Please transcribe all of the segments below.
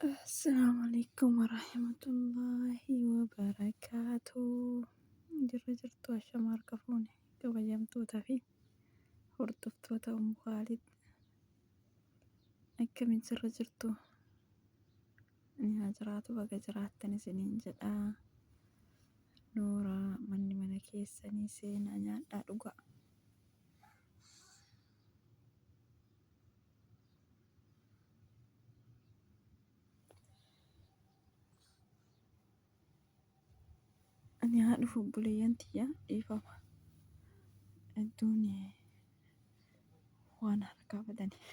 Assalaamu alaikum warahmatullaahi wabarakaatuh. Jirra jirtu ashama harka fuune kabajamtoota fi hordoftoota Ummu Khaalid. Akkamiin jirra jirtu? Ani haa jiraatu baga jiraattan isiniin jedha. Nooraa manni mana keessanii seenaa nyaadhaa dhugaa. Ani haa dhufu obboleeyyan tiyya dhiifama. Hedduun waan harkaa badani.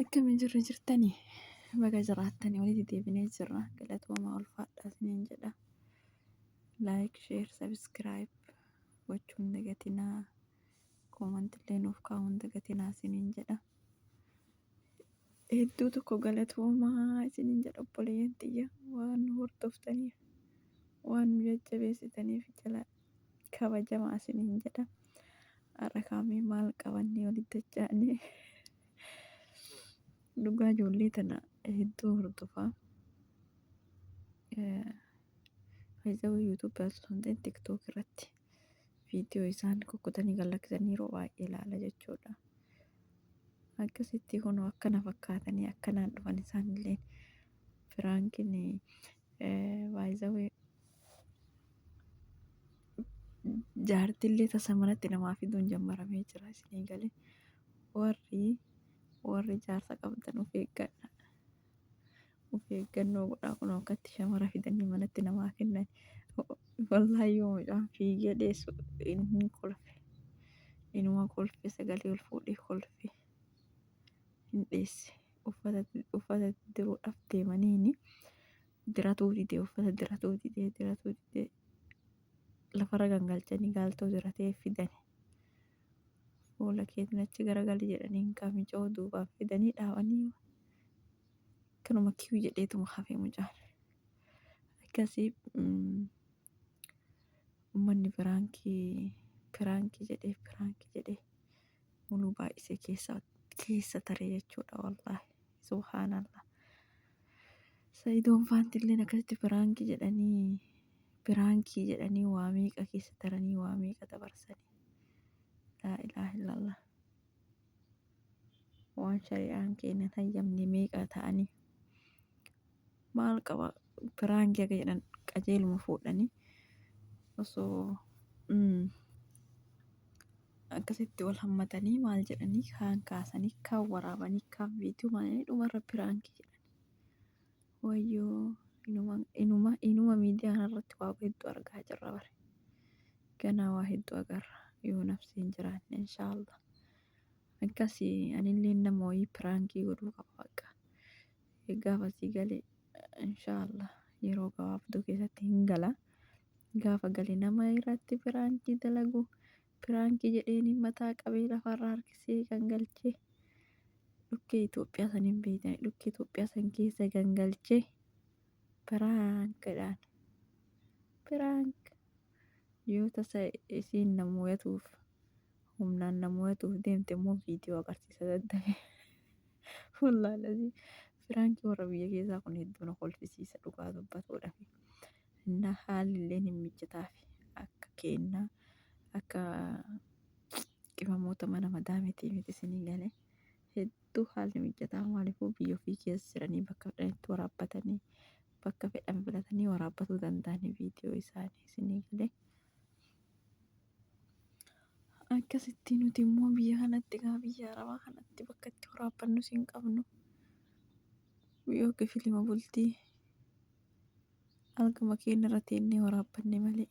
Akkami jirra jirtanii? Baga jiraattanii walitti deebinee jirra. Galatoomaa ulfaadhaa isiniin jedha. Like, share, subscribe gochuu hin dagatinaa. Comment illee nuuf kaa'uu hin dagatinaa isiniin jedha. Hedduu tokko galatoomaa isiniin jedha obboleeyyan tiyya waan nu hordoftaniif waan nu jajjabeessitaniif jala kabajamaa isiniin jedha. Har'a kaamee maal qabannee walitti dachaanee dhugaa ijoollee tana hedduu hordofaa. Fayyadama YouTube osoo hin ta'in TikTok irratti viidiyoo isaan kukkutanii gad lakkisanii yeroo baay'ee ilaala jechuudha. Akkasitti kunoo akkana fakkaatanii akkanaan dhufan isaanillee piraankiin baay'ee jaartillee tasa manatti namaa fiduun jammaramee jira isinii galee warri warri jaarsa qabdan of eeggadha. Of eeggannoo godhaa kunoo akkatti shamara fidanii manatti namaa kennan. Wallaahi yoo mucaan fiigee dheessu hin kolfe. Inuma kolfe sagalee ol fuudhee kolfe. Hin dheesse. Uffata uffata diruudhaaf deemaniini diratuu didee uffata diratuu didee diratuu didee lafarra gangalchanii gaaltoo diratee fidani. Fuula keetiin achi garagali jedhaniin kaa micoo duubaan fidanii dhaabanii Akkanuma kiw jedheetuma hafe mucaan. Akkasii uummanni piraankii piraankii jedhee piraankii jedhee muluu baay'isee keessa keessa tare jechuudha wallaahi subhaanallah. Sa'idoon faantilleen akkasitti piraankii jedhanii piraankii jedhanii waa meeqa keessa taranii waa meeqa dabarsanii. Laa ilaaha illallah. Waan shari'aan keenya hin hayyamne meeqa ta'anii maal qaba piraankii akka jedhan qajeeluma fuudhanii osoo akkasitti wal hammatanii maal jedhanii kaan kaasanii kaan waraabanii kaan viidiyoo maal jedhanii dhumarra piraankii jedhan. Wayyoo inuma inuma inuma miidiyaa kanarratti waa hedduu argaa jirra bare. Ganaa waa hedduu agarra yoo nafseen jiraanne inshaallah. Akkasi anillee nama wayii piraankii godhuu qaba bakka. Gaafa sii gale inshaallah yeroo gabaabduu keessatti hin gala. Gaafa gale nama irratti piraankii dalagu piraankii jedheeni mataa qabee lafarra harkisee gangalchee dhukkee Itoophiyaa san hin beektani dhukkee Itoophiyaa san keessa gangalchee piraankidhaan piraank yoo tasa isiin na mooyatuuf humnaan na mooyatuuf deemte immoo viidiyoo agarsiisa daddabe wallaahi lazii piraankii warra biyya keessaa kun hedduu na kolfisiisa dhugaa dubbatuudhaaf na haalli illee hin mijjataafi akka keennaa akka qimamoota mana madaamitii miti isinii galee hedduu haalli mijataa maaliifuu biyya ofii keessa jiranii bakka fedhanitti waraabbatanii bakka fedhan filatanii waraabbatuu danda'anii viidiyoo isaanii isinii galee. Akkasitti nuti immoo biyya kanatti gaa biyya arabaa kanatti bakka itti waraabbannus hin qabnu. Yookiin filima bultii algama keenya irra teennee waraabbanne malee.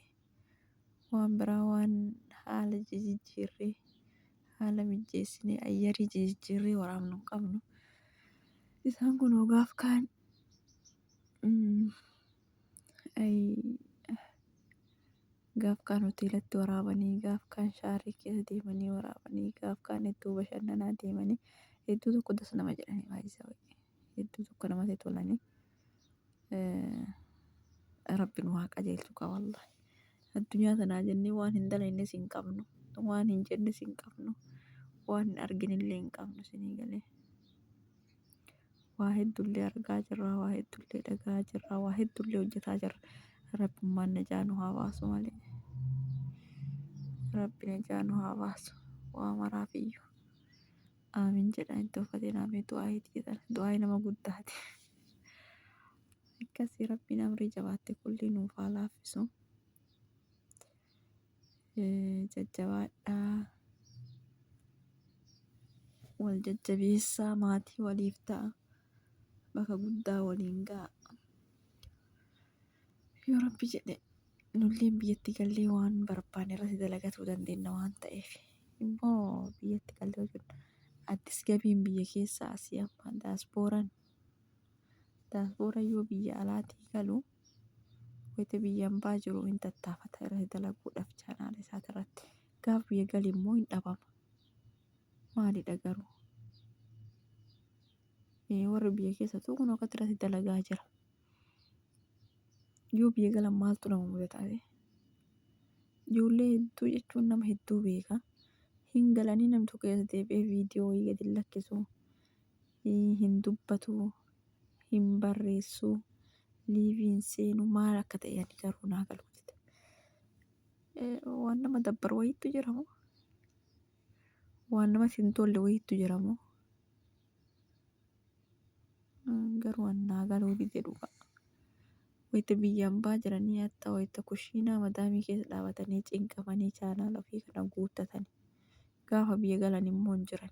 Waan biraa waan haala jijijjiirree haala mijjeessinee ayyarii jijijjiirree waraabnu hin qabnu. Isaan kun gaaf kaan gaaf kaan hoteelatti waraabanii gaaf kaan shaarii keessa deemanii waraabanii gaaf kaan iddoo bashannanaa deemanii hedduu tokko das nama jedhanii baay'isa hedduu tokko namatti tolanii. Rabbi nu haa qajeelchu kaa wallahi. Addunyaa tanaa jennee waan hin dalaynes hin qabnu. Waan hin jennes hin qabnu. Waan hin arginillee hin qabnu isinii galee. Waa hedduullee argaa jirra, waa hedduullee dhagahaa jirra, waa hedduullee hojjetaa jirra. Rabbummaan najaa nu haa baasu malee. Rabbi najaa nu haa baasu. Waa maraaf iyyuu. Aamin jedha hin tuffatin aamin du'aayii jedhan du'aayii nama guddaati. Akkasii rabbiin amrii jabaatte kulli nuuf haa laaffisu. Jajjabaadhaa. Wal jajjabeessaa maatii waliif ta'a. Bakka guddaa waliin ga'a. Yoo rabbi jedhe nulleen biyyatti gallee waan barbaanne irratti dalagatuu dandeenya waan ta'eef. Immoo biyyatti gallee hojjennu. Addis gabiin biyya keessaa asii amma daaspooraan daaspooraan yoo biyya alaatii galu wayita biyya hambaa jiru hin tattaafata irratti dalaguudhaaf chaanaala isaati irratti. Gaaf biyya gali immoo hin dhabama. Maalidha garuu? Warri biyya keessattuu kun akkatti irratti dalagaa jira. Yoo biyya galan maaltu nama mudata? Ijoollee hedduu jechuun nama hedduu beeka. Hin galanii namni tokko keessa deebi'ee viidiyoo wayii gadi hin lakkisu. Hin dubbatu. Hin barreessu. Liivii hin seenu. Maal akka ta'e ani garuu naa galuu dide. Waan nama dabbaru wayiitu jira moo? Waan namatti hin tolle wayiitu jira moo? Garuu an naa galuu dide dhugaa. Wayita biyya ambaa jiranii hatta wayita kushiinaa madaamii keessa dhaabatanii cinqamanii chaanaala ofii kana guuttatanii gaafa biyya galan immoo hin jiran.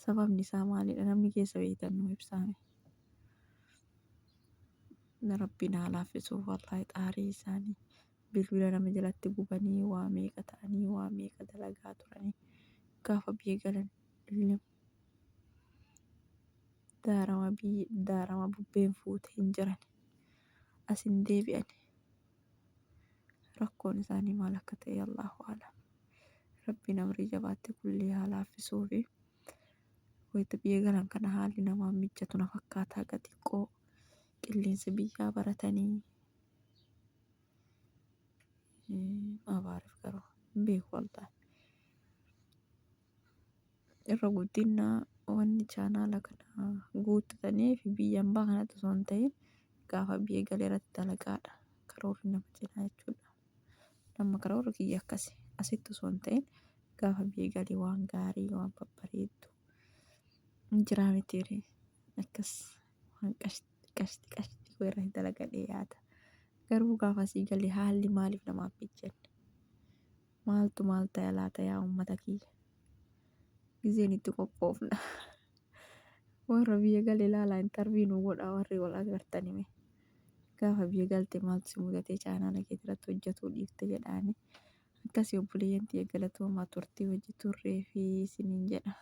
Sababni isaa maalidha? Namni keessa beektan nu ibsaame. Rabbiin haa laaffisuuf wallaahi xaarii isaanii bilbila nama jalatti gubanii waa meeqa ta'anii waa meeqa dalagaa turanii gaafa biyya galan ilmi daarama biyyi daarama bubbeen fuute hin jiran as hin deebi'an rakkoon isaanii maal akka ta'e Allahu alam. Rabbiin amrii jabaatte kullee haa laaffisuufi wayita biyya galan kana haalli namaa mijatu na fakkaata haga xiqqoo qilleensa biyyaa baratanii abaariif garuu hin beeku wallaahi. Irra guddinna wanni chaanaala kana guuttataniif biyya ambaa kanatti osoo hin ta'in gaafa biyya galee irratti dalagaadha. Karoorri nama cinaa jechuudha. Nama karoorri kiyya akkasi asitti osoo hin ta'in gaafa biyya galee waan gaarii waan babbareeddu jiraa mitiire akkas waan qashti qashti qashti irratti dalagadhee yaada. Garuu gaafa asii galee haalli maaliif namaaf mijanne? Maaltu maal taya laata yaa ummata kiyya? Gizeen itti qophoofna. Warra biyya gale ilaalaa intarvii nu godhaa warri wal agartani mee. Gaafa biyya galte maaltu si mudatee chaanaala keetii irratti hojjetuu dhiifte jedhaani. Akkasii obboleeyyan tiyya galatoomaa turtii hojii turree fi isiniin jedha.